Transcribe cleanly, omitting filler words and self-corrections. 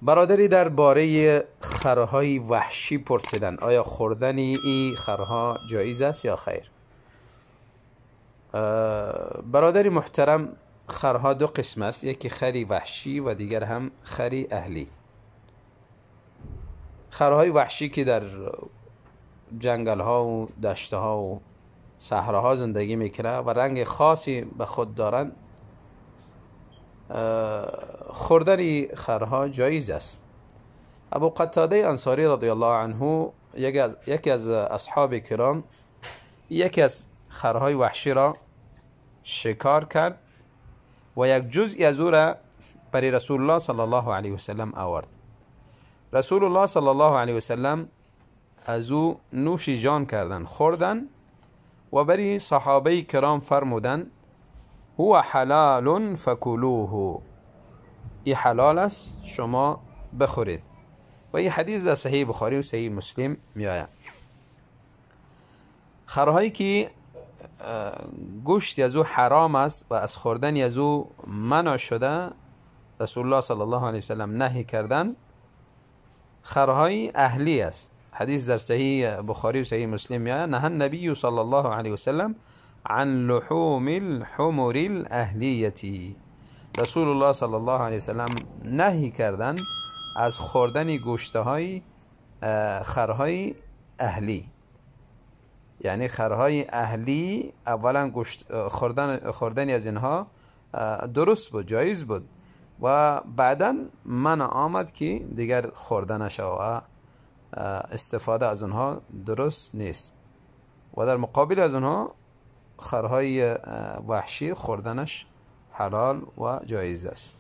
برادری درباره خرهای وحشی پرسیدن آیا خوردن این خرها جایز است یا خیر. برادر محترم، خرها دو قسم است، یکی خری وحشی و دیگر هم خری اهلی. خرهای وحشی که در جنگل ها و دشت ها و صحراها زندگی میکنه و رنگ خاصی به خود دارند، خوردن خرها جایز است. ابو قتاده انصاری رضی الله عنه، یکی از اصحاب کرام، یکی از خرهای وحشی را شکار کرد و یک جزئی از او را برای رسول الله صلی الله علیه وسلم آورد. رسول الله صلی الله علیه وسلم از او نوش جان کردند، خوردن و برای صحابه کرام فرمودند هو حلال فکلوه، ای حلال است شما بخورید. و این حدیث در صحیح بخاری و صحیح مسلم می آید. خرهایی که گوشت از او حرام است و از خوردن از او منع شده، رسول الله صلی الله علیه وسلم نهی کردن، خرهای اهلی است. حدیث در صحیح بخاری و صحیح مسلم می آید، نهى النبی صلی الله علیه وسلم عن لحوم الحمر الاهلیة. رسول الله صلی الله علیه وسلم نهی کردن از خوردن گوشتهای خرهای اهلی. یعنی خرهای اهلی اولا گوشت خوردن از اینها درست بود، جایز بود و بعدا منع آمد که دیگر خورده نشود و استفاده از اونها درست نیست و در مقابل از اونها خرهای وحشی خوردنش حلال و جایز است.